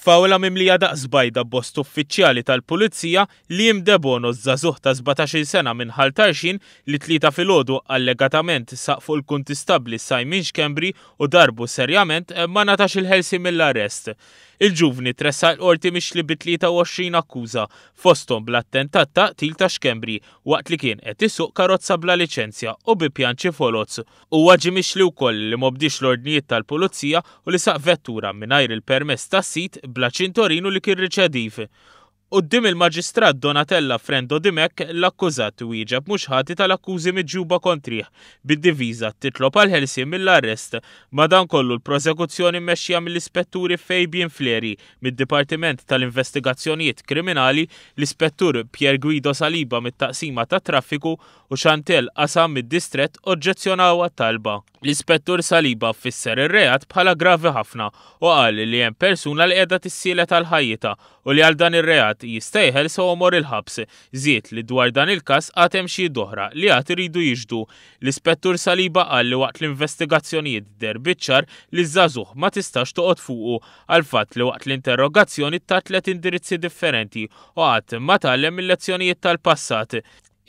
F'awla mimlija daqs bajda b'bost uffiċjali tal-Pulizija, Liam Debono, żagħżugħ ta' 17-il sena minn Ħal Tarxien li t-Tlieta filgħodu allegatament saq fuq il-Kuntistabbli Simon Schembri u darbu serjament, ma ngħatax il-ħelsien mill-arrest. Il-ġuvni tressaq il-Qorti mixli bi 23 akkuża, fosthom bl-attentat ta' qtil ta' Schembri waqt li kien qed isuq karozza bla liċenzja u bi pjanċi foloz. Huwa ġie mixli wkoll li m'obdiex l-ordnijiet tal-Pulizija u li saq vettura mingħajr il-permess tas-sid, bla ċintorin u li kien riċediv. Quddiem il-Maġistrat Donatella Frendo Dimech, l-akkużat wieġeb mhux ħati tal-akkużi miġjuba kontrih, bid-diviża titlob għall-ħelsien mill-arrest. Madankollu l-prosekuzzjoni mmexxija mill-Ispetturi Fabian Fleri mid-Dipartiment tal-Investigazzjonijiet Kriminali, l-Ispettur Pier Guido Saliba mit-Taqsima tat-Traffiku u Chantelle Qasam mid-Distrett oġġezzjonaw għat-talba. L-Ispettur Saliba fisser ir-reat bħala gravi ħafna u qal li hemm persuna li qiegħda tissielet għal ħajjitha u li għal dan ir-reat jista' jeħel sa għomor il-ħabs. Żied li dwar dan il-każ għad hemm xhieda oħra li għad iridu jixhdu. L-Ispettur Saliba qal li waqt l-investigazzjonijiet deher biċ-ċar li ż-żagħżugħ ma tistax toqgħod fuqu għall-fatt li waqt l-interrogazzjoni ta tliet indirizzi differenti u qatt ma tgħallem mil-lezzjonijiet tal-passat.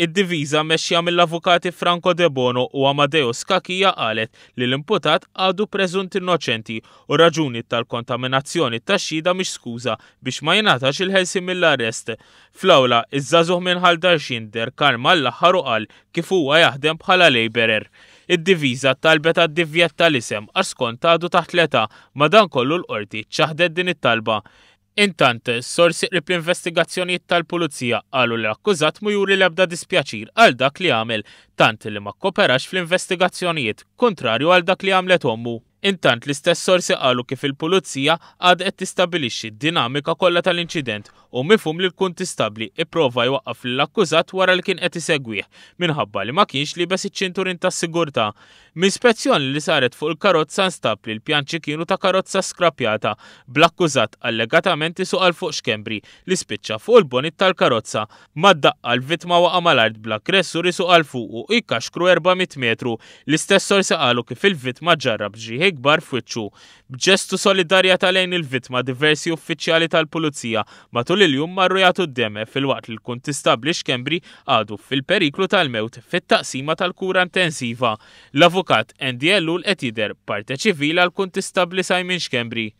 Id-diviża mmexxija mill-avukati Franco Debono u Amadeo Scacchia qalet li l-imputat għadu preżunt innoċenti u raġuni tal-kontaminazzjoni tax-xhieda mhix skuża biex ma jingħatax il-ħelsien mill-arrest. Fl-awla, iż-żagħżugħ minn Ħal Tarxien deher kalm għall-aħħar u qal kif huwa jaħdem bħala labourer. Id-diviża talbet għad-divjett tal-isem għax skont għadu taħt l-età, madankollu l-Qorti ċaħdet din it-talba. Intant, sorsi qrib l-investigazzjonijiet tal-Pulizija qalu li l-akkużat mhu juri l-ebda dispjaċir għal dak li għamel, tant li ma kkoperax fl-investigazzjonijiet, kuntrarju għal dak li għamlet ommu. Intant, l-istess sorsi qalu kif il-Pulizija għadha qed tistabilixxi d-dinamika kollha tal-inċident u mifhum li l-kuntistabbli ipprova jwaqqaf lill-akkużat wara li kien qed isegwih minħabba li ma kienx liebes iċ-ċinturin tas-sigurtà. Minn spezzjoni li saret fuq il-karozza nstab li l-pjanċi kienu ta' karozza skrappjata, bl-akkużat allegatament isuq għal fuq Schembri li spiċċa fuq il-bonnet tal-karozza. Mad-daqqa l-vittma waqa' mal-art bl-aggressur isuq għal fuqu u jkaxkru 400 metru. L-istess sorsi qalu kif il-vittma ġarrab ġrieħi kbar f'wiċċu. B'ġestu solidarjetà lejn il-vittma diversi uffiċjali tal-Pulizija matul il-jum marru jagħtu d-demm filwaqt li l-Kuntistabbli Schembri għadu fil-periklu tal-mewt fit-taqsima tal-kura intensiva. L-Avukat Andy Ellul qed jidher parte ċivile għall-Kuntistabbli Simon Schembri.